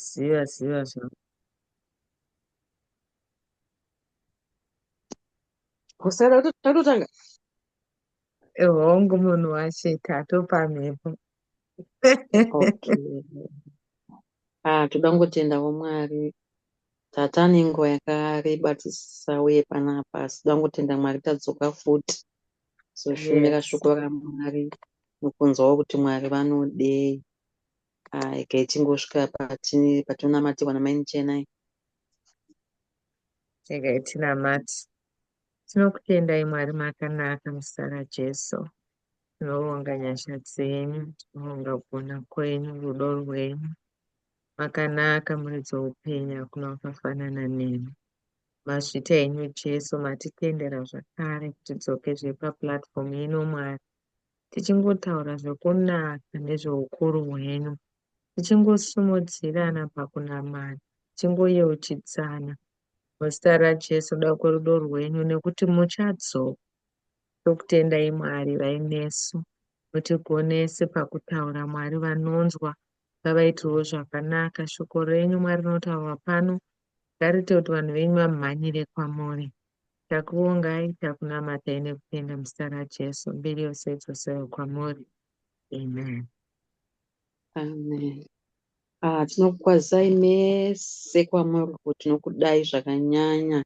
Ziva ziva zva. Kusara tatotanga. Hongu munhu washe tatopamhepo. Okay. Ah, toda kungotendawo Mwari. Tata nenguva yakareba tisauye panapa asi toda kungotenda Mwari tadzoka futi. Zoshumira shoko raMwari nokunzwawo kuti Mwari vanodei. Ah, regai tingosvika patinonamatirwa naMai Chenai. Regai tinamate. Tinokutendai Mwari makanaka muzita raJesu. Tinovonga nyasha dzenyu, tinovonga kugona kwenyu, rudo rwenyu. Makanaka muridzi woupenyu, hakuna wakafanana nemi. Mazvita henyu Jesu, matitendera zvakare kuti tidzokezve paplatform ino Mwari. Tichingotaura zvekunaka nezveukuru hwenyu, tichingosimudzirana pakunamata, tichingoyeuchidzana muzita raJesu nokuda kwerudo rwenyu nekuti muchadzoka. Tokutendai Mwari vainesu, mutigonese pakutaura Mwari vanonzwa ngavaitirewo zvakanaka. Shoko renyu Mwari rinotaurwa pano ngariite kuti vanhu venyu vamhanyire kwamuri. Takuvongai, takunamatai nekutenda muzita raJesu. Mbiri yose idzoserwe kwamuri. Amen. Amen. Ah, tinokukwazisai mese kwamuri kuti tinokudai zvakanyanya.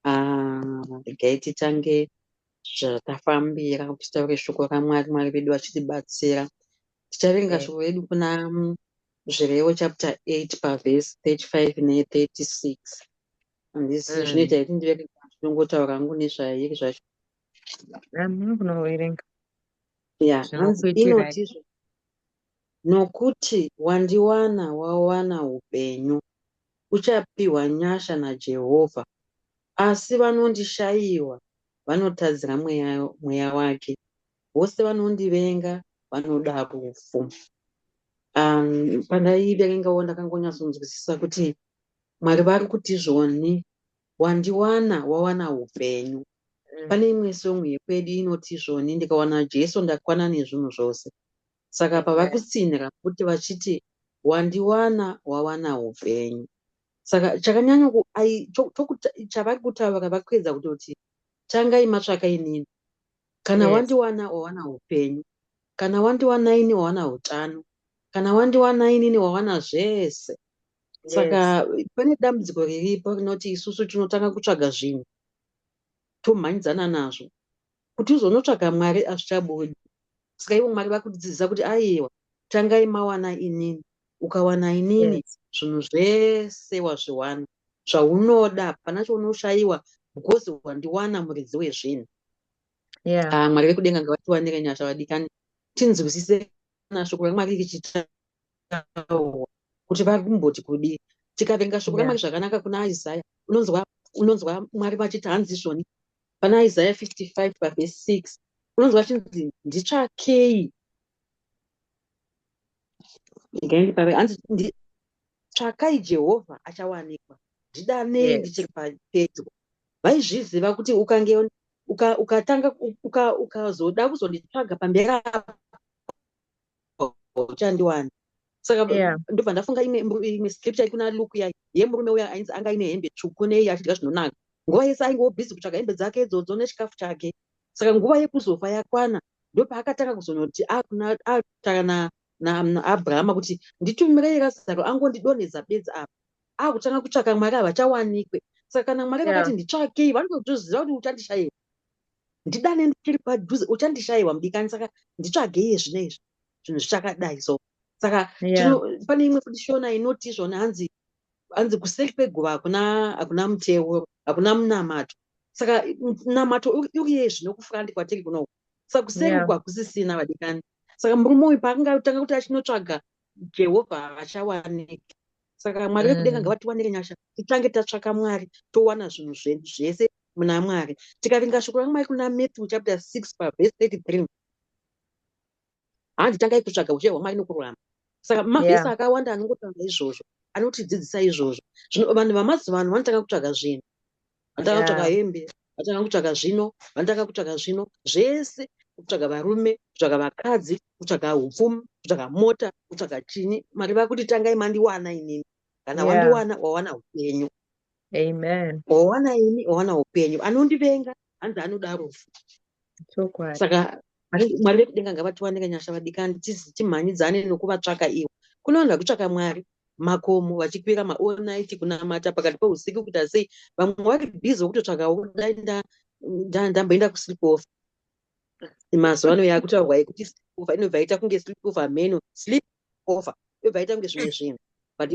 Ah, regai titange zvatafambira kuti titaure shoko raMwari, Mwari vedu vachitibatsira. Tichaverenga shoko redu kuna Zvirevo chapter 8 pavhesi 35 ne36. Handisi zvinoita here ndiverenge ndinongotaura hangu nezvairi zvacho. Munoverenga. Ya, hanzi inoti izvo nokuti wandiwana wawana upenyu, uchapiwa nyasha naJehovha. Asi vanondishayiwa vanotadzira mweya, mweya wake, vose vanondivenga vanoda rufu. Pandaiverengawo ndakangonyatsonzwisisa kuti Mwari vari kuti zvoni wandiwana wawana upenyu. Pane imwe song yekwedu inoti zvoni ndikawana Jesu ndakwana nezvinhu zvose. Saka apa vari kutsinhira futi vachiti wandiwana wawana upenyu. Saka chakanyanya chavari kutaura vari kuedza kutoti tangai matsvaka inini. Kana wandiwana wawana upenyu. Kana wandiwana ini wawana utano. Kana wandiwana inini wawana zvese. Saka pane dambudziko riripo rinoti isusu tinotanga kutsvaga zvinhu tomhanyidzana nazvo kuti uzonotsvaga Mwari hazvichabudi. Saka ivo Mwari vakutidzidzisa kuti aiwa tangai mawana inini. Ukawana inini zvinhu zvese wazviwana. Zvaunoda hapana chaunoshayiwa because wandiwana muridzi wezvinhu. Ah, Mwari vekudenga ngavatiwanire nyasha vadikani tinzwisise kana shoko raMwari richitaurwa kuti vari kumboti kudii. Tikaverenga shoko raMwari zvakanaka kuna Isaya, unonzwa unonzwa Mwari vachiti hanzi izvoni pana Isaya 55 pavhesi 6 unonzwa vachinzi nditsvakei. Hanzi tsvakai Jehovha achawanikwa, ndidanei ndichiri pedyo. Vaizviziva kuti ukange ukatanga ukazoda kuzonditsvaga pamberi apo uchandiwana. Saka ndobva ndafunga imwe imwe scripture kuna Luke iya yemurume uya ainzi anga aine hembe tsvuku nei achidya zvinonaka. Nguva yese ainge busy kutsvaga hembe dzake idzodzo nechikafu chake. Saka nguva yekuzofa yakwana ndopaakatanga kuzonoti akutaura naAbrahama kuti nditumirei Razaro angondidonhedza bedzi apa. Akutanga kutsvaka Mwari havachawanikwe. Saka kana Mwari vakati nditsvakei vanotoziva kuti uchandishaiwa. Ndidane ndichiri padhuze uchandishaiwa mudikani saka nditsvagei iye zvino izvi zvinhu zvichakadai so. Saka pane imwe futi shona inoti izvona hanzi hanzi kuseri kweguva hakuna hakuna muteuro hakuna munamato. Saka munamato uri iye zvino kufront kwatiri kunoku. Saka kuseri uku hakusisina vadikani. Saka murume uyu paakanga atanga kuti achinotsvaga Jehovha haachawaniki. Saka Mwari vekudenga ngavatiwanire nyasha titange tatsvaka Mwari towana zvinhu zvedu zvese muna Mwari. Tikaverenga shoko raMwari kuna Matthew chapter 6 pavhesi 33 hanzi tangai kutsvaga ushe hwaMwari nokururama. Saka mavhesi akawanda anongotaura izvozvo anotidzidzisa izvozvo. Zvino vanhu vamazuva ano vanotanga kutsvaga zvinhu, vanotanga kutsvaga hembe, vanotanga kutsvaga zvino, vanotanga kutsvaga zvino zvese. Kutsvaga varume, kutsvaga vakadzi, kutsvaga upfumi, kutsvaga mota, kutsvaga chinyi. Mwari vakuti tangai mandiwana inini. Kana wandiwana, wawana upenyu. Amen. Wawana ini, wawana upenyu. Anondivenga hanzi anoda rufu. Chokwadi. Saka Mwari vekudenga ngavatiwanire nyasha vadikani, timhanyidzane nokuvatsvaka ivo. Kune vanhu vakutsvaka Mwari makomo vachikwira maall night kunamata pakati peusiku kuita sei. Vamwe vari busy vokutotsvagawo dai ndamboenda kusleep over. Mazuva ano yakutaurwa yekuti sleep over inobva yaita kunge sleep over mheno, sleep over inobva yaita kunge zvimwe zvinhu. But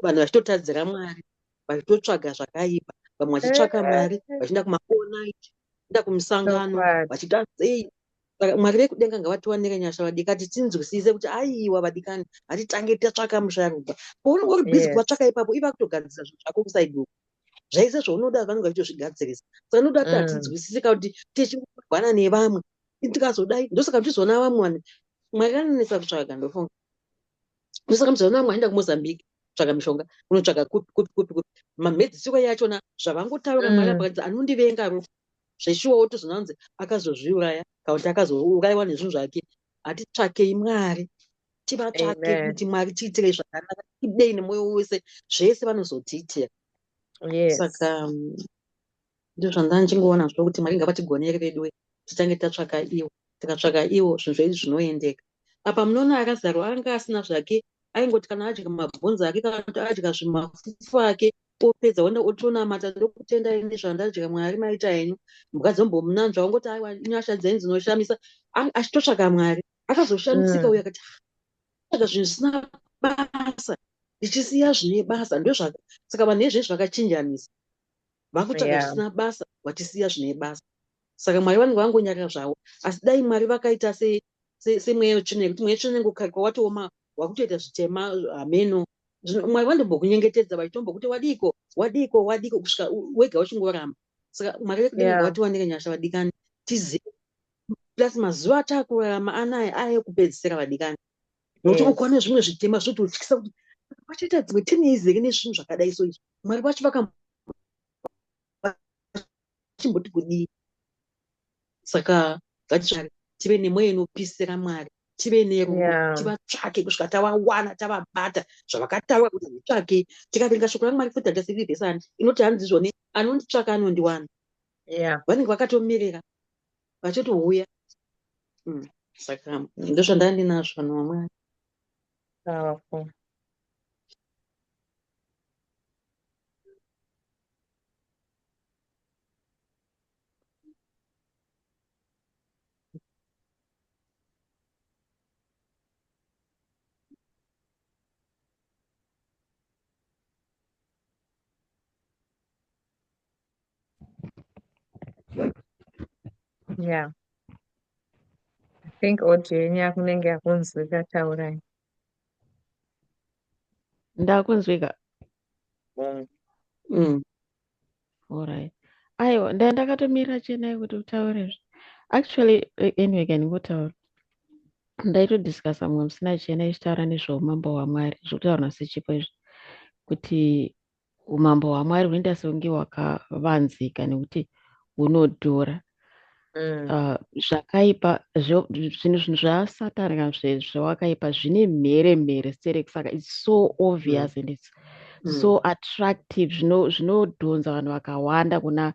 vanhu vachitotadzira Mwari, vachitotsvaga zvakaipa, vamwe vachitsvaka Mwari vachienda kuma all night, vachienda kumisangano, vachiita sei. Saka Mwari vekudenga ngavatiwanire nyasha vadikani, tinzwisise kuti aiwa vadikani, hatitange tatsvaka musharukwa. Paunenge uri busy kuvatsvaka ipapo, iva kutogadzirisa zvinhu zvako kusaidi uko. Zvese zvaunoda vanenge vachitozvigadzirisa. Saka noda kuti hatinzwisise kana kuti tichirwana nevamwe. Tikazodai, ndosaka tichizoona vamwe vanhu. Mwari anonetsa kutsvaga ndofunga. Ndosaka muchizoona vamwe vachienda kuMozambique kutsvaga mishonga, kunotsvaga kupi kupi kupi kupi. Mamhedzisiro yachona zvavangotaura Mwari apa kuti anondivenga rufu. Zveshuwa wotozoona kunzi akazozviuraya kana kuti akazourayiwa nezvinhu zvake. Hatitsvakei Mwari. Tivatsvake kuti Mwari tiitirei zvakanaka, tidei nemwoyo wese, zvese vanozotiitira. Saka ndizvo ndandichingoona zvo kuti Mwari ngavatigonere veduwe, titange tatsvaka ivo. Tikatsvaka ivo zvinhu zvedu zvinoendeka. Apa munoona Razaro anga asina zvake, aingoti kana adya mabhonzo ake kana kuti adya zvimafufu ake opedza oenda otonamata ndokutenda ini zvandadya Mwari maita henyu. Mbwa dzombomunanzva ongoti aiwa nyasha dzenyu dzinoshamisa, achitotsvaka Mwari. Akazoshamisika uyo akati tsvaga zvinhu zvisina basa ndichisiya zvine basa. Ndozvaka saka vanhu izvezvi vakachinjanisa, vakutsvaga zvisina basa vachisiya zvine basa. Saka Mwari vanenge vangonyarara zvavo, asi dai Mwari vakaita semweya wetsvina, yekuti mweya wetsvina unenge ukarikwa watooma wakutoita zvitema hameno. Mwari vanombokunyengetedza vachitombokuti wadiko wadiko wadiko kusvika wega uchingoramba. Saka Mwari vekudenga ngavatiwanire nyasha vadikani, tizive plus mazuva atakurarama anaya aya ekupedzisira vadikani, nokuti ukaona zvimwe zvitema zvototyisa kuti vachaita dzimwe 10 years here nezvinhu zvakadai so izvi. Mwari vacho vakachimboti kudii? Saka ngatitsvake, tive nemweya inopisira Mwari, tive nerudo, tivatsvake kusvika tavawana, tavabata zvavakataura kuti nditsvake. Tikaverenga shoko raMwari futi handasiri vhesi inoti hanzi izvoni anonditsvaka anondiwana. Vanenge vakatomirira vachitouya. Saka ndozvandandinazvo vanhu vaMwari. Powerful. Yeah. I think audio yenyu yakunenge yakunzwika, taurai. Ndakunzwika. Alright. Aiwa, ndakatomirira Chenai kuti utaure. Actually, anyway, kaningotaura. Ndaitodiscussa mumwe musina Chenai ichitaura nezveumambo hwaMwari, zvokutaura sechipo izvi, kuti umambo hwaMwari hunoita sekunge hwakavanzika nekuti hunodhura. Zvakaipa zvinhu zvasatani kana zvewakaipa zvine mhere mhere sterek, saka it's so obvious and it's so attractive, zvinodhonza vanhu vakawanda kuna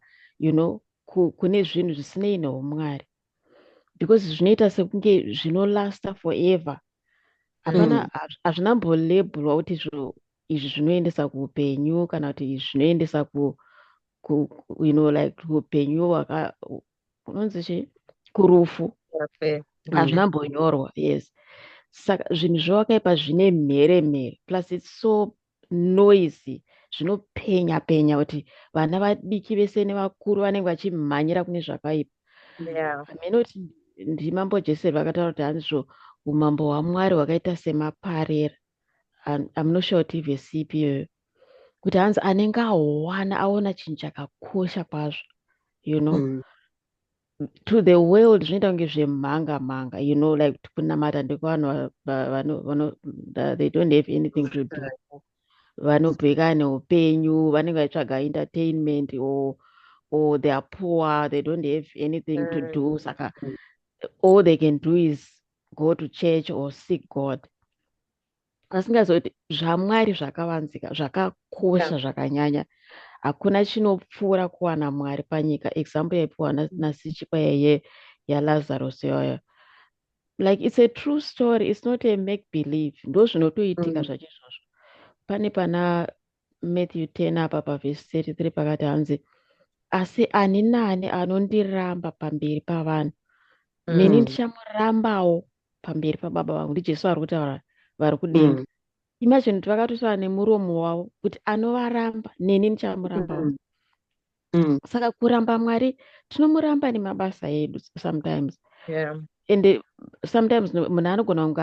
kune zvinhu zvisinei neumwari, because zvinoita sekunge zvinolasta forever. Hapana, hazvina mbolabelwa kuti izvi zvinoendesa kuupenyu kana kuti izvi zvinoendesa ku, ku like kuupenyu hwaka unonzi chii, kurufu. Hazvina mbonyorwa, yes. Saka zvinhu zvewakaipa zvine mhere mhere, plus it's so noisy, zvinopenya penya kuti vana vadiki vese nevakuru vanenge vachimhanyira kune zvakaipa. Hameno kuti ndimambo Jesu vakataura kuti hanzvo umambo hwaMwari hwakaita semaparera. I'm not sure kuti ivhesi ipi iyoyo, kuti hanzi anenge awana aona chinhu chakakosha kwazvo to the world zvinoita kunge zvemhanga mhanga, like kunamata ndekwavanhu they don't have anything to do, vanobheka neupenyu, vanenge vachitsvaga entertainment, or they are poor, they don't have anything to do. Saka All they can do is go to church or seek God, vasingazivi kuti zvaMwari zvakavanzika, zvakakosha zvakanyanya. Hakuna chinopfuura kuwana Mwari panyika. Example yaipiwa nasichipa yeye yaLazarus iyoyo, like, it's a true story, it's not a make believe. Ndo zvinotoitika zvacho izvozvo. Pane pana Matthew 10 apa, pavhesi 33, pakati hanzi, "Asi ani nani anondiramba pamberi pavanhu, neni ndichamurambawo pamberi paBaba vangu." NdiJesu ari kutaura vari kudenga. Imagine kuti vakatotaura nemuromo wavo kuti anovaramba, neni ndichamurambawo. Saka kuramba Mwari, tinomuramba nemabasa edu sometimes. Ende sometimes munhu anogona kunge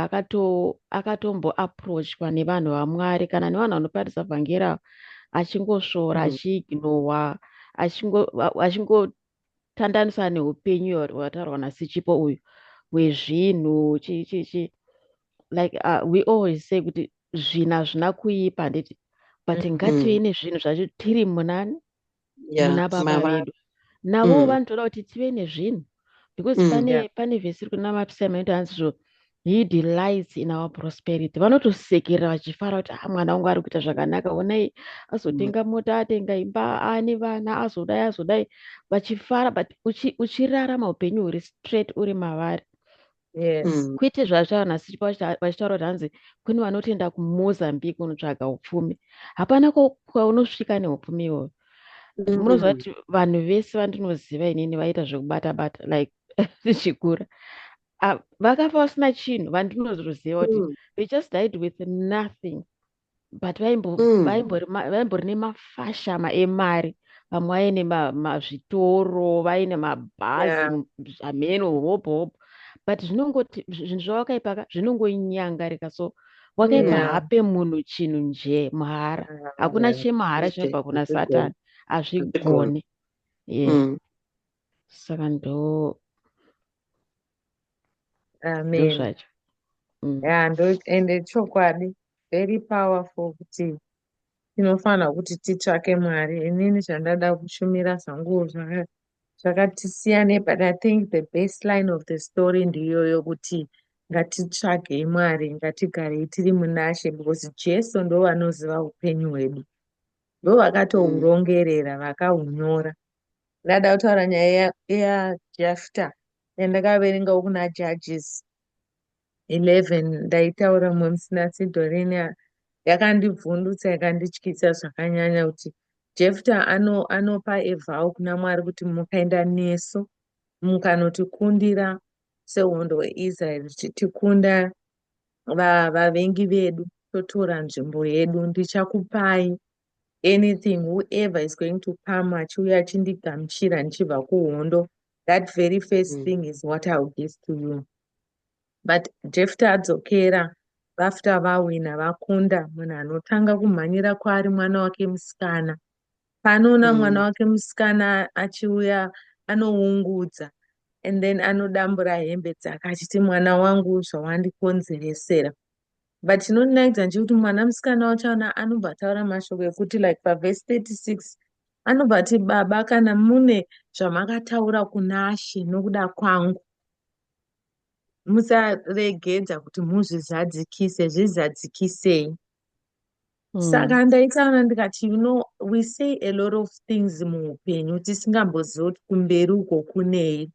akatomboapproachwa nevanhu vaMwari kana nevanhu vanoparidza vhangeri, achingosvora, achiignowa, achingotandanisa neupenyu hwataurwa nasichipo uyu hwezvinhu chi chi chi. Like, we always say kuti zvinhu hazvina kuipa, handiti? But ngativei nezvinhu zvacho tiri munani? Muna Baba vedu. Navowo vanotoda kuti tive nezvinhu because pane pane vhesi iri kuna Mapsalm inoti hanzi zvo, "He delights in our prosperity." Vanotosekerera vachifara kuti, "Ah, mwana wangu ari kuita zvakanaka, onai azotenga mota, atenga imba, aane vana, azodai, azodai," vachifara. But uchirarama upenyu huri straight uri mavari. Kwete zvazvataura nhasi, vachitaura kuti hanzi kune vanotoenda kuMozambique kunotsvaga upfumi. Hapana kwaunosvika neupfumi iwoyo. Munoziva kuti vanhu vese vandinoziva inini vaita zvekubata bata, like, tichikura, ah, vakafa vasina chinhu. Vandinozoziva kuti they just died with nothing, but vaimbori nemafashama emari. Vamwe vaine mazvitoro, vaine mabhazi, hameno, hopo hopo. But zvinongoti zvinhu zvawakaipaka zvinongonyangarika. So wakaipa hape munhu chinhu nje mahara. Hakuna chemahara chinobva kuna Hazvigoni. Satani. Hazvigoni. Hazvigoni, yeah. Saka ndo Amen. zvacho. Yeah, ndo ende chokwadi, very powerful kuti tinofanira kuti titsvake Mwari. Inini zvandada kushumira zvangu zvakati siyane, but I think the baseline of the story ndiyoyo, kuti ngatitsvagei Mwari, ngatigarei tiri munaShe, because Jesu ndo vanoziva upenyu hwedu, ndo vakatourongerera, vakahunyora. Ndada kutaura nyaya yaJefta yandakaverengawo kuna Judges 11. Ndaitaura mumwe musina Sidorini, yakandibvundutsa, yakandityisa zvakanyanya, kuti Jefta anopa a vow kuna Mwari kuti mukaenda nesu, mukanotikundira sehondo weIsraeri, tichikunda vavengi vedu, totora nzvimbo yedu, ndichakupai anything. Whoever is going to come achiuya achindigamuchira ndichibva kuhondo, that very first thing is what I will give to you. But Jefta adzokera after vawina, vakunda, munhu anotanga kumhanyira kwaari mwana wake musikana. Paanoona mwana wake musikana achiuya, anoungudza and then anodambura hembe dzake achiti, "Mwana wangu, zvawandikonzeresera." But chinondinakidza ndechekuti mwana musikana wachona anobva ataura mashoko ekuti, like, pavhesi 36 anobva ati, "Baba, kana mune zvamakataura kuna She nokuda kwangu, musaregedza kuti muzvizadzikise, zvizadzikisei." Saka ndaitaura ndikati, we say a lot of things muupenyu tisingambozivi kuti kumberi uko kunei.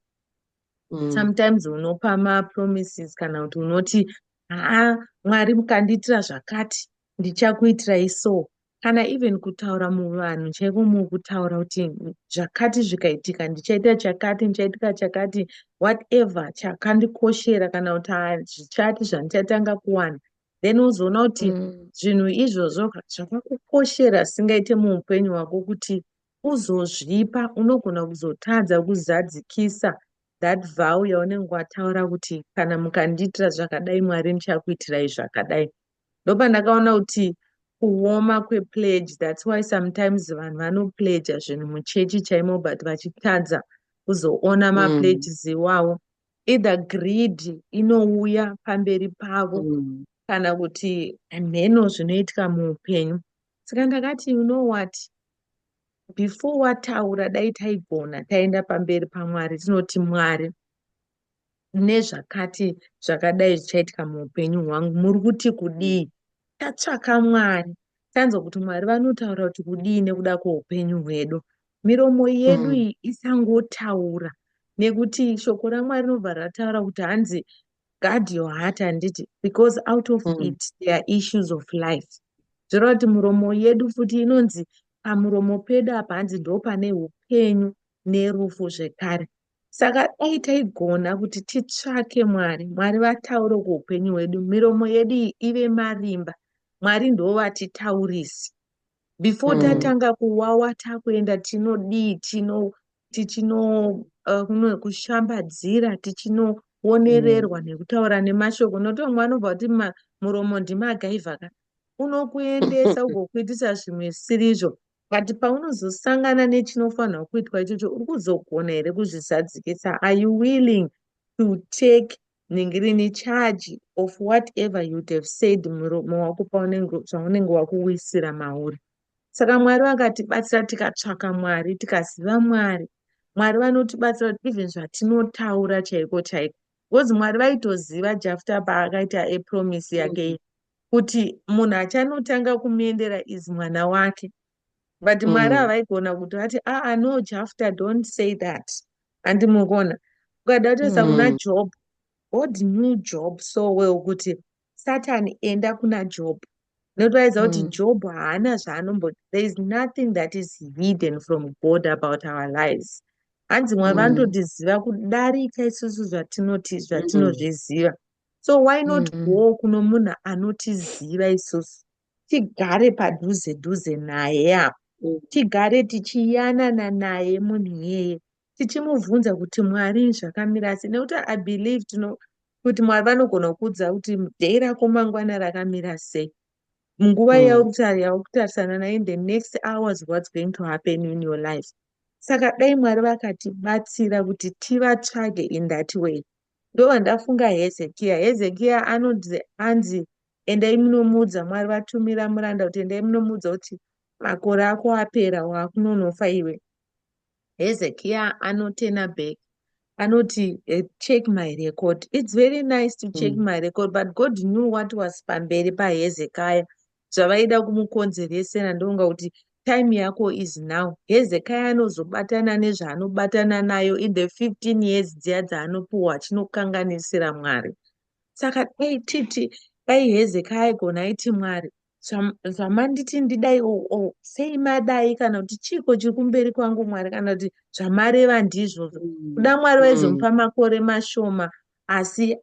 Sometimes unopa mapromises kana kuti unoti, "Haa, Mwari mukandiitira zvakati, ndichakuitirai." So kana even kutaura muvanhu chaiko, mukutaura kuti zvakati zvikaitika, ndichaita chakati, ndichaitika chakati, whatever chakandikoshera, kana kuti zvichati zvandichatanga kuwana, then uzoona kuti zvinhu izvozvo zvakakukoshera zvisingaite muupenyu hwako, kuti uzozvipa, unogona kuzotadza kuzadzikisa that vow yaunenge wataura kuti, "Kana mukandiitira zvakadai, Mwari, ndichakuitirai zvakadai." Ndopandakaona kuti kuoma kwepledge. That's why sometimes vanhu vanopledga zvinhu muchechi chaimo, but vachitadza kuzoona mapledges iwawo. Either greed inouya pamberi pavo kana kuti mheno zvinoitika muupenyu. Saka ndakati, you know what, before wataura, dai taigona taenda pamberi paMwari, tinoti, "Mwari, Nezvakati zvakadai zvichaitika muupenyu hwangu, muri kuti kudii? Tatsvaka Mwari, tanzwa kuti Mwari vanotaura kuti kudii nekuda kweupenyu hwedu. Miromo yedu iyi isangotaura, nekuti shoko raMwari rinobva rataura kuti hanzi, "Guard your heart," handiti? Because out of it there are issues of life. Zvoreva kuti muromo yedu futi inonzi pamuromo pedu apa hanzi ndo pane upenyu nerufu zvekare. Saka dai taigona kuti titsvake Mwari, Mwari vataure kuupenyu hwedu, miromo yedu iyi ive marimba, Mwari ndo vatitaurisi before tatanga kuwawa, takuenda tinodii, tino tichino kushambadzira, tichinoonererwa nekutaura nemashoko, nokuti vamwe vanobva kuti muromo ndimagaivha ka, unokuendesa ugokuitisa zvimwe zvisiri. But paunozosangana nechinofanirwa kuitwa ichocho, uri kuzogona here kuzvizadzikisa? Are you willing to take nhingirini charge of whatever you would have said muromo wako paunenge zvaunenge wakuwisira mauri? Saka Mwari vakatibatsira, tikatsvaka Mwari, tikaziva Mwari, Mwari vanotibatsira kuti even zvatinotaura chaiko chaiko, because Mwari vaitoziva Jafta paakaita epromise yake kuti munhu achanotanga kumuendera is mwana wake, but Mwari havaigona kuti vati, "Aa, no, Jafta, don't say that." Handimukona ukada kutoisa kuna Job. God knew Job so well kuti Satan enda kuna Job, nekuti vaiziva kuti Job haana zvaanombo, there is nothing that is hidden from God about our lives. Hanzi Mwari vanototiziva kudarika isusu zvatinoti zvatinozviziva. So why not go kuno munhu anotiziva isusu, tigare padhuze dhuze naye apo, tigare tichiyanana naye munhu iyeye, tichimubvunza kuti Mwari zvakamira sei? Nekuti I believe tino kuti Mwari vanogona kuudza kuti day rako mangwana rakamira sei, munguva yauri kutarisana nayo, in the next hours, what's going to happen in your life. Saka dai Mwari vakatibatsira kuti tivatsvage in that way. Ndobva ndafunga Hezekiya. Hezekiya anonzi, anzi endai munomuudza, Mwari vatumira muranda kuti endai munomuudza kuti makore ako apera, waakunonofa iwe. Hezekiya anoturn back, anoti, "Check my record." It's very nice to check my record, but God knew what was pamberi paHezekaya, zvavaida kumukonzeresera. Ndonga kuti time yako is now. Hezekaya anozobatana nezvaanobatana nayo in the 15 years dziya dzaanopiwa achinokanganisira Mwari. Saka dai titi dai Hezekaya aigona aiti, "Mwari, zvamanditi ndidai, o sei madai?" Kana kuti, "Chiko chiri kumberi kwangu, Mwari?" Kana kuti, "Zvamareva ndizvozvo?" Kuda Mwari vaizomupa makore mashoma, asi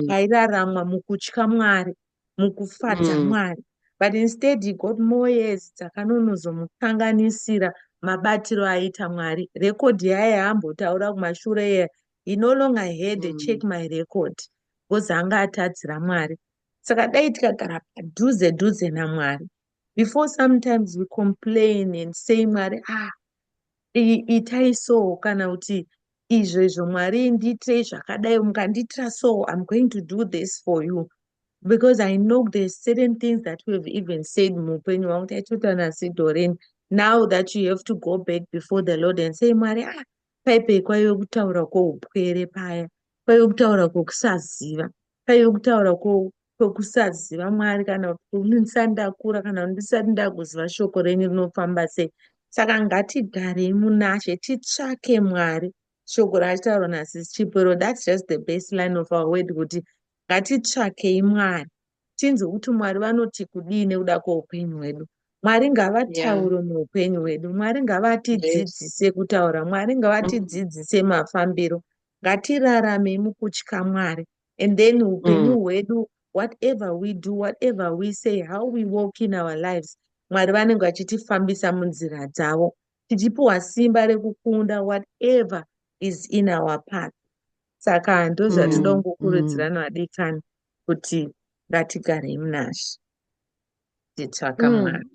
airaramwa mukutya Mwari, mukufadza Mwari. But instead he got more years dzakanonozomukanganisira mabatiro aita Mwari. Record yaye haambotaura kumashure iya, he no longer had a check my record, because anga atadzira Mwari. Saka dai tikagara padhuze dhuze naMwari before sometimes we complain and say, "Mwari, ah, itai so," kana kuti, "Izvo izvo, Mwari, ndiitirei zvakadai. Mukandiitira so, I'm going to do this for you," because I know there's certain things that we have even said muupenyu hwangu. Taitota naSidorini, now that you have to go back before the Lord and say, "Mwari, ah, paipei kwaive kutaura kwoupwere paya, kwaive kutaura kwokusaziva, kwaive kutaura kwokusaziva Mwari, kana kuti ndisati ndakura, kana kuti ndisati ndakuziva shoko renyu rinofamba sei." Saka ngatigarei munashe, titsvake Mwari. Shoko rachitaurwa nasisi Chipwero, that's just the baseline of our word, kuti ngatitsvakei Mwari, tinzwe kuti Mwari vanoti kudii nekuda kweupenyu hwedu. Mwari ngavataure muupenyu hwedu. Mwari ngavatidzidzise kutaura. Mwari ngavatidzidzise mafambiro. Ngatirarame mukutya Mwari, and then upenyu hwedu, whatever we do, whatever we say, how we walk in our lives, Mwari vanenge vachitifambisa munzira dzavo, tichipiwa simba rekukunda whatever is in our path. Saka ndozvatinoda kungokurudzirana, vadikani, kuti ngatigarei munashe, titsvaka Mwari.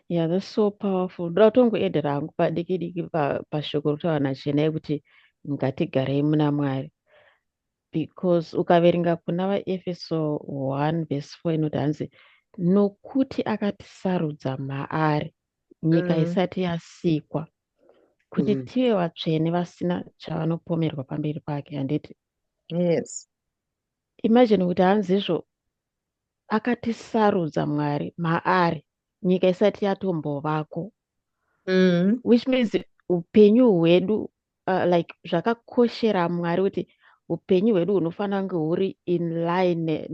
Yeah, that's so powerful. Ndoda kutongoedhera hangu padiki diki pashoko rokutaura nachenai kuti ngatigarei muna Mwari, because ukaverenga kuna vaEfeso 1 verse 4 inoti hanzi, "Nokuti akatisarudza maari nyika isati yasikwa, kuti tive vatsvene vasina chavanopomerwa pamberi pake," handiti? Yes. Imagine kuti hanzizvo akatisarudza Mwari maari nyika isati yatombovako. Which means upenyu hwedu like zvakakoshera Mwari kuti upenyu hwedu hunofanira kunge huri in line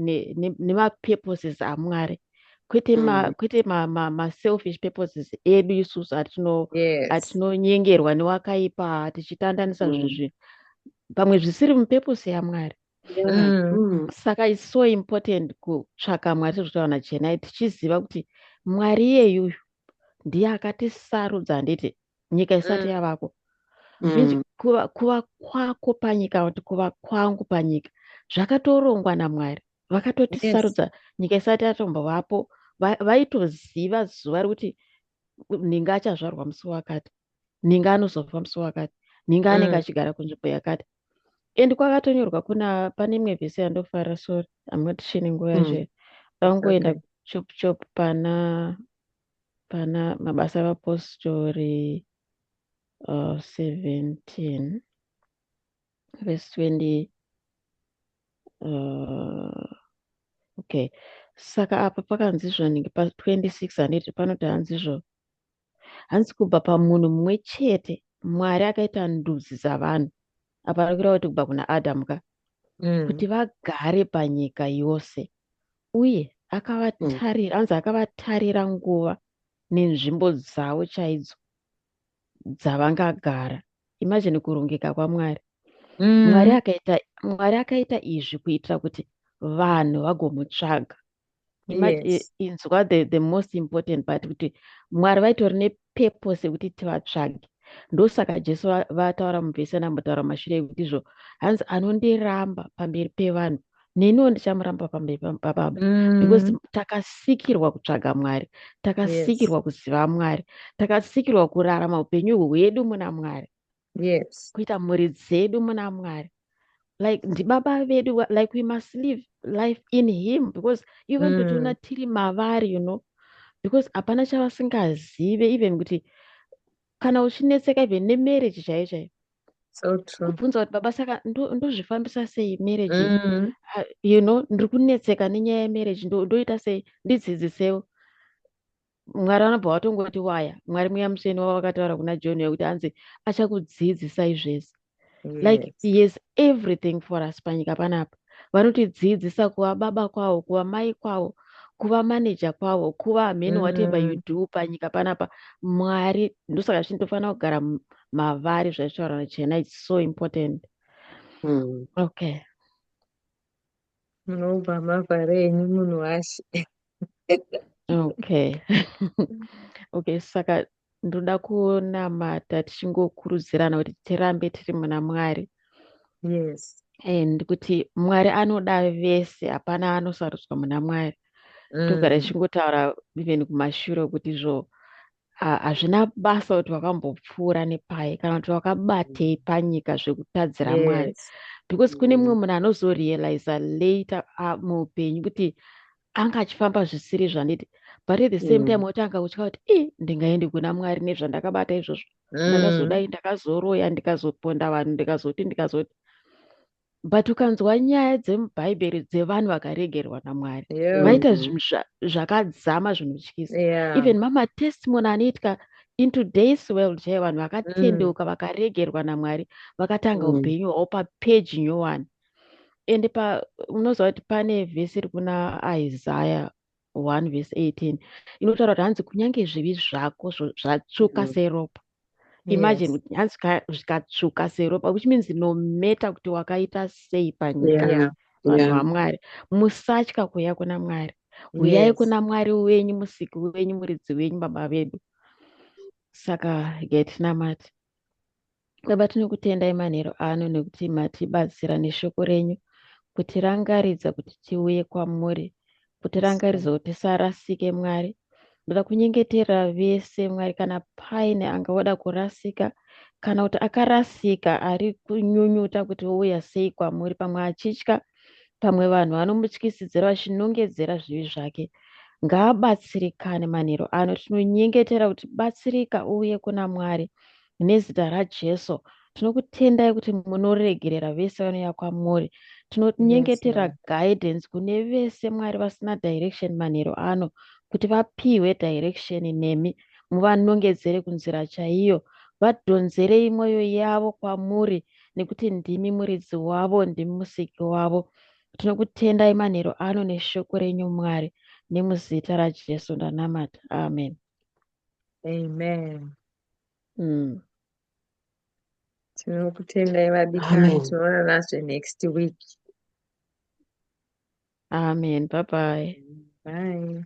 nemapurposes aMwari, kwete kwete ma-selfish purposes edu isusu atinonyengerwa newakaipa tichitandanisa zvinhu pamwe zvisiri mupurpose yaMwari. Saka it's so important kutsvaka Mwari sezvotaura naChenai, tichiziva kuti Mwari iyeyuyu ndiye akatisarudza, handiti, nyika isati yavako. Means kuva kwako panyika, kuti kuva kwangu panyika, zvakatorongwa naMwari. Vakatotisarudza nyika isati yatombovapo. Vaitoziva zuva rekuti nhinga achazvarwa musi wakati, nhinga anozofa musi wakati, nhinga anenge achigara kunzvimbo yakati. And kwakatonyorwa kuna pane imwe vhesi yandofarira. Sorry, I'm not sure nguva yacho vangoenda chop chop pana Mabasa Avapostori 17 verse 20. Okay, saka apa pakanzi zvonhingi pa26, handiti, panoti hanzizvo, hanzi kubva pamunhu mumwe chete Mwari akaita ndudzi dzavanhu. Apa ari kureva kuti kubva kuna Adhamu ka, kuti vagare panyika yose, uye akavatarira, hanzi akavatarira nguva nenzvimbo dzavo chaidzo dzavangagara. Imagine kurongeka kwaMwari. Mwari akaita izvi kuitira kuti vanhu vagomutsvaga. Inzwa the most important part, kuti Mwari vaitori nepurpose yekuti tivatsvage. Ndosaka Jesu vataura muvhesi anambotaura mashure ekuti izvo hanzi, "Anondiramba pamberi pevanhu, neniwo ndichamuramba pamberi paBaba," because takasikirwa kutsvaga Mwari, takasikirwa kuziva Mwari, takasikirwa kurarama upenyu hwedu muna Mwari, kuita mhuri dzedu muna Mwari. Like ndibaba vedu, like we must live life in him, because ivo vanototiona tiri mavari, because hapana chavasingazive. Even kuti kana uchinetseka even nemarriage chaiyo chaiyo, So true. Kubvunza kuti, "Baba, saka ndozvifambisa sei marriage?" Ndiri kunetseka nenyaya yemarriage, ndoita sei? Ndidzidzisewo. Mwari vanobva vatongoti waya. Mwari Mweya Mutsvene wava vakataura kuna John yekuti hanzi achakudzidzisai zvese. Like he has everything for us panyika panapa. Vanotidzidzisa kuva baba kwavo, kuva mai kwavo, kuva manager kwavo, kuva many, whatever you do panyika panapa. Mwari, ndosaka zvinotofanira kugara mavari, zvaitaura nachena. It's so important. Okay. Munobva mavhara enyu, munhu washe. Okay, saka ndoda kunamata tichingokurudzirana kuti tirambe tiri muna Mwari and kuti Mwari anoda vese, hapana anosarudzwa muna Mwari. Togara tichingotaura even kumashure kuti izvo hazvina basa kuti wakambopfuura nepai kana kuti wakabatei panyika zvekutadzira Mwari, because kune mumwe munhu anozorealiza later muupenyu kuti anga achifamba zvisiri zvanditi, but at the same time wotanga kutya kuti, "I, ndingaendi kuna Mwari nezvandakabata izvozvo? Ndakazodai, ndakazoroya, ndikazoponda vanhu, ndikazoti, ndikazoti." But ukanzwa nyaya dzemubhaibheri dzevanhu vakaregerwa naMwari, vaita zvinhu zvakadzama zvinotyisa. Even mamatestimony anoitika in today's world chaivo, vanhu vakatendeuka, vakaregerwa naMwari, vakatanga upenyu hwavo papeji nyowani. Ende pa unoziva kuti pane vhesi iri kuna Isaiah 1 vhesi 18 inotaura kuti hanzi kunyange zvivi zvako zvatsvuka seropa. Imagine kuti hanzi zvikatsvuka seropa, which means no matter kuti wakaita sei panyika. Vanhu vaMwari, musatya kuuya kuna Mwari. Uyai kuna Mwari wenyu, Musiki wenyu, muridzi wenyu, Baba vedu. Saka getinamati. Baba, tinokutendai manheru ano nekuti matibatsira neshoko renyu, kutirangaridza kuti tiuye kwamuri, kutirangaridza kuti tisarasike. Mwari, ndoda kunyengetera vese, Mwari, kana paine angauda kurasika kana kuti akarasika, ari kunyunyuta kuti ouya sei kwamuri, pamwe achitya, pamwe vanhu vanomutyisidzira vachinongedzera zvivi zvake, ngaabatsirikane manheru ano. Tinonyengetera kuti batsirika, uuye kuna Mwari nezita raJesu. Tinokutendai kuti munoregerera vese vanouya kwamuri. Yes, Tinonyengetera Lord. guidance kune vese, Mwari, vasina direction manheru ano, kuti vapiwe direction nemi, muvanongedzere kunzira chaiyo, vadhonzerei mwoyo yavo kwamuri, nekuti ndimi muridzi wavo, ndimi musiki wavo. Tinokutendai manheru ano neshoko renyu, Mwari. Nemuzita raJesu ndanamata, amen. Amen. Tinokutendai, vadikani. Amen. Tinoonanazve next week. Amen, bye bye. Bye.